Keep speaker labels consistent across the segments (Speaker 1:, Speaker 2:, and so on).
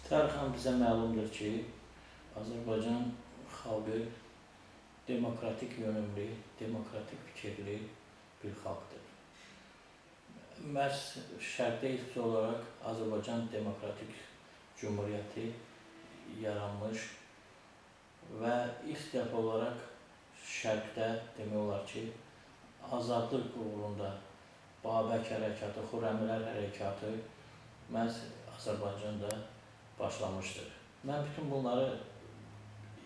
Speaker 1: Tarixən bizə məlumdur ki, Azərbaycan xalqı demokratik yönümlü, demokratik fikirli bir xalqdır. Məhz Şərqdə ilk olaraq Azərbaycan Demokratik Cümhuriyyəti yaranmış və ilk dəfə olaraq Şərqdə demək olar ki, azadlıq uğrunda Babək hərəkatı, Xürrəmilər hərəkatı məhz Azərbaycanda başlamışdır. Mən bütün bunları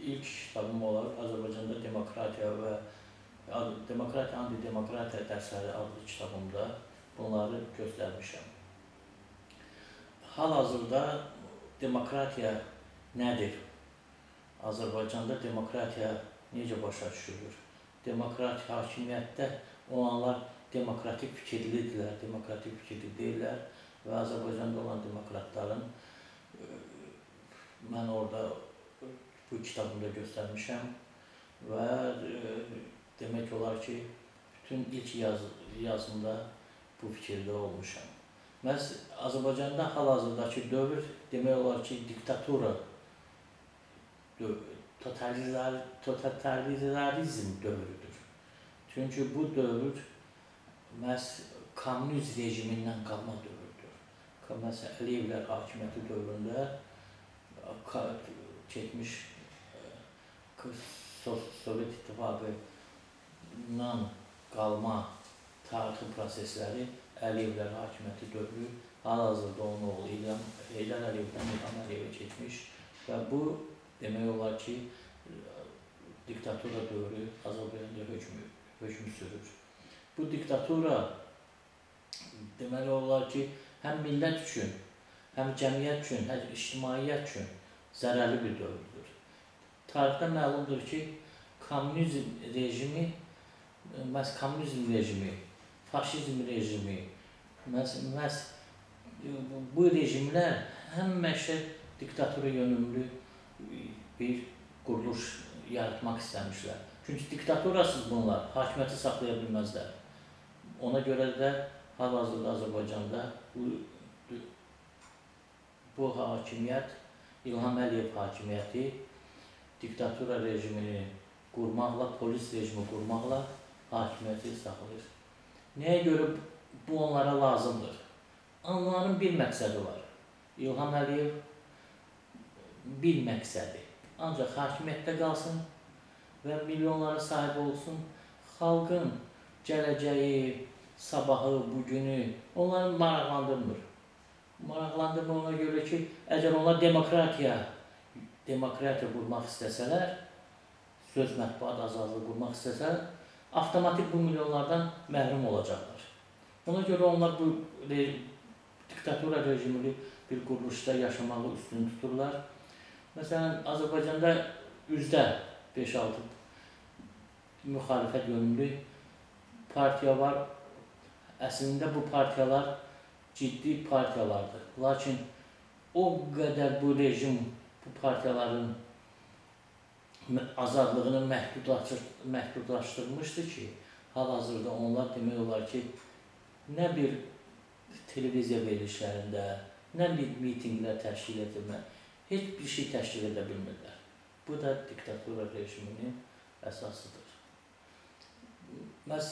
Speaker 1: ilk kitabım olaraq Azərbaycanda Demokratiya və Demokratiya, Antidemokratiya dərsləri adlı kitabımda bunları göstərmişəm. Hal-hazırda demokratiya nədir? Azərbaycanda demokratiya necə başa düşülür? Demokratik hakimiyyətdə olanlar demokratik fikirlidirlər, demokratik fikirli deyirlər və Azərbaycanda olan demokratların mən orada bu kitabımda göstərmişəm və demək olar ki, bütün ilk yazımda bu fikirdə olmuşam. Məhz Azərbaycanda hal-hazırdakı dövr demək olar ki, diktatura, totalitarizm dövrüdür. Çünki bu dövr məhz kommunizm rejimindən qalma dövrdür. Məhz Əliyevlər hakimiyyəti dövründə keçmiş Sovet İttifaqından qalma tarixi prosesləri Əliyevlər hakimiyyəti dövrü, hal-hazırda onun oğlu Heydər Əliyevdən İlham Əliyevə keçmiş və bu demək olar ki, diktatura dövrü Azərbaycanda hökm sürür. Bu diktatura demək olar ki, həm millət üçün, həm cəmiyyət üçün, həm ictimaiyyət üçün zərərli bir dövrdür. Tarixdə məlumdur ki, kommunizm rejimi, məhz kommunizm rejimi, faşizm rejimi, məhz bu rejimlər həmişə diktatura yönümlü bir quruluş yaratmaq istəmişlər. Çünki diktaturasız bunlar hakimiyyəti saxlaya bilməzlər. Ona görə də hal-hazırda Azərbaycanda bu hakimiyyət, İlham Əliyev hakimiyyəti diktatura rejimini qurmaqla, polis rejimi qurmaqla hakimiyyəti saxlayır. Nəyə görə bu onlara lazımdır? Onların bir məqsədi var. İlham Əliyev bir məqsədi. Ancaq hakimiyyətdə qalsın və milyonlara sahib olsun, xalqın gələcəyi, sabahı, bugünü onları maraqlandırmır. Maraqlandırmır ona görə ki, əgər onlar demokratiya qurmaq istəsələr, söz mətbuat azadlığı qurmaq istəsələr, avtomatik bu milyonlardan məhrum olacaqlar. Ona görə onlar bu diktatura rejimli bir quruluşda yaşamağı üstün tuturlar. Məsələn, Azərbaycanda üzdə 5-6 müxalifət yönümlü partiya var. Əslində bu partiyalar ciddi partiyalardır. Lakin o qədər bu rejim, bu partiyaların azadlığını məhdudlaşdırmışdı ki, hal-hazırda onlar demək olar ki, nə bir televiziya verilişlərində, nə bir mitinqlər təşkil edilmə, heç bir şey təşkil edə bilmirlər. Bu da diktatura rejiminin əsasıdır. Məhz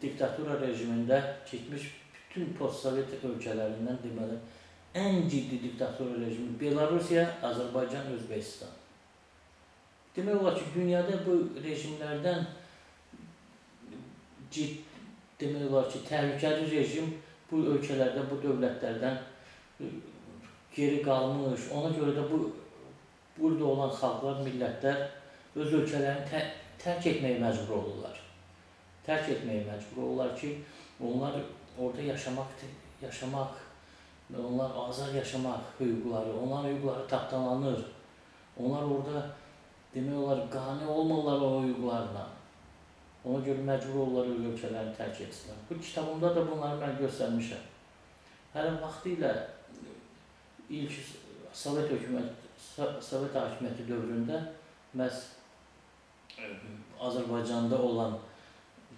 Speaker 1: diktatura rejimində keçmiş bütün postsovet ölkələrindən deməli, ən ciddi diktatura rejimi Belarusiya, Azərbaycan, Özbəkistan. Demək olar ki, dünyada bu rejimlərdən ciddi, demək olar ki, təhlükəli rejim bu ölkələrdə, bu dövlətlərdən geri qalmış. Ona görə də burada olan xalqlar, millətlər öz ölkələrini tərk etməyə məcbur olurlar. Tərk etməyə məcbur olurlar ki, onlar orada yaşamaq, onlar azad yaşamaq hüquqları, onların hüquqları tapdalanır. Onlar orada demək olar, qane olmurlar o hüquqlarla. Ona görə məcbur olurlar öz ölkələrini tərk etsinlər. Bu kitabımda da bunları mən göstərmişəm. Hələ vaxtilə ilk Sovet hakimiyyəti dövründə məhz Azərbaycanda olan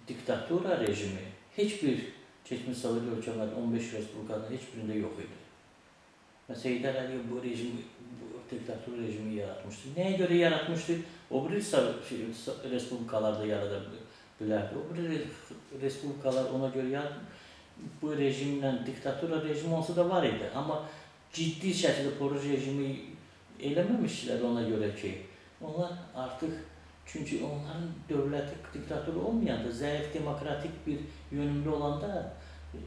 Speaker 1: diktatura rejimi heç bir keçmiş Sovet ölkələrinin 15 respublikanın heç birində yox idi. Məsələn, Məsələn, Heydər Əliyev bu rejimi, bu diktatura rejimi yaratmışdı. Nəyə görə yaratmışdı? O biri respublikalarda yarada bilərdi. O biri respublikalar ona görə yaratdı. Bu rejimlə diktatura rejimi onsuz da var idi. Amma ciddi şəkildə poru rejimi eləməmişdilər ona görə ki, onlar artıq, çünki onların dövləti diktatura olmayanda, zəif demokratik bir yönümlü olanda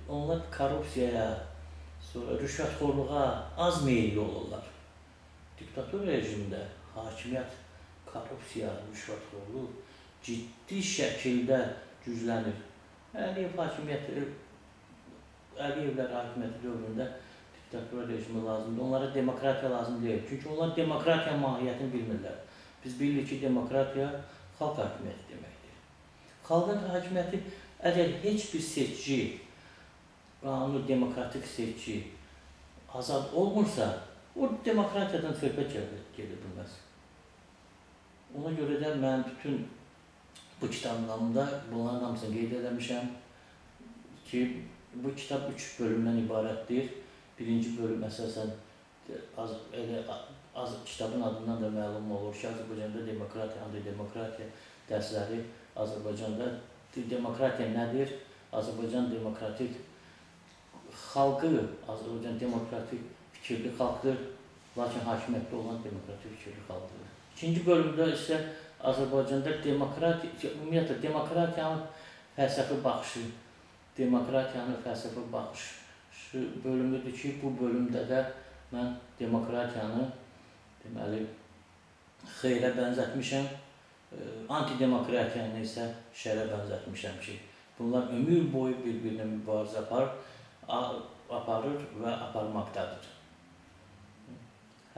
Speaker 1: onlar korrupsiyaya, sonra rüşvətxorluğa az meyilli olurlar. Diktatura rejimində hakimiyyət, korrupsiya, rüşvətxorluq ciddi şəkildə güclənir. Əliyev hakimiyyəti, Əliyevlər hakimiyyəti dövründə diktatura rejimi lazımdır. Onlara demokratiya lazım deyil. Çünki onlar demokratiya mahiyyətini bilmirlər. Biz bilirik ki, demokratiya xalq hakimiyyəti deməkdir. Xalqın hakimiyyəti, əgər heç bir seçki, qanuni demokratik seçki azad olmursa, o demokratiyadan söhbət gedə bilməz. Ona görə də mən bütün bu kitablarımda bunların hamısını qeyd eləmişəm ki, bu kitab 3 bölümdən ibarətdir. Birinci bölüm əsasən az kitabın adından da məlum olur ki, Azərbaycanda demokratiya, antidemokratiya dərsləri, Azərbaycanda demokratiya nədir? Azərbaycan demokratik xalqı, Azərbaycan demokratik fikirli xalqdır, lakin hakimiyyətdə olan demokratik fikirli xalqdır. İkinci bölümdə isə Azərbaycanda demokratiya, ümumiyyətlə demokratiyanın fəlsəfi baxışı, demokratiyanın fəlsəfi baxışı bölümüdür ki, bu bölümdə də mən demokratiyanı deməli xeyrə bənzətmişəm, antidemokratiyanı isə şərə bənzətmişəm ki, bunlar ömür boyu bir-birinə mübarizə aparır və aparmaqdadır.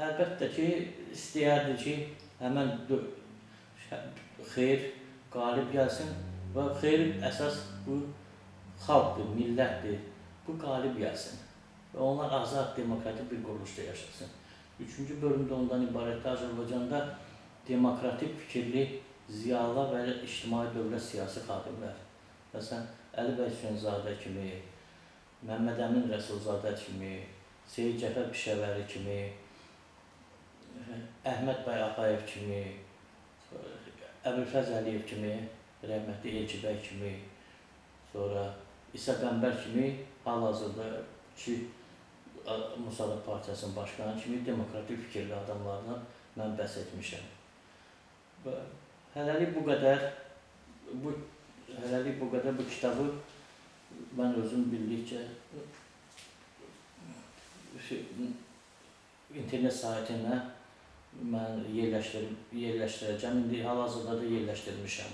Speaker 1: Əlbəttə ki, istəyərdi ki, həmən xeyr qalib gəlsin və xeyr əsas bu xalqdır, millətdir, bu qalib gəlsin və onlar azad, demokratik bir quruluşda yaşasın. Üçüncü bölümdə ondan ibarətdir, Azərbaycanda demokratik fikirli ziyalılar və ictimai dövlət siyasi xadimlər. Məsələn, Əli bəy Hüseynzadə kimi, Məmməd Əmin Rəsulzadə kimi, Seyid Cəfər Pişəvəri kimi, Əhməd bəy Ağayev kimi, Əbülfəz Əliyev kimi, rəhmətli Elçi bəy kimi, sonra İsa Qəmbər kimi, hal-hazırda ki, Musavat Partiyasının başqanı kimi demokratik fikirli adamlardan mən bəhs etmişəm. Və hələlik bu qədər, bu kitabı mən özüm bildikcə internet saytına mən yerləşdirəcəm. İndi hal-hazırda da yerləşdirmişəm.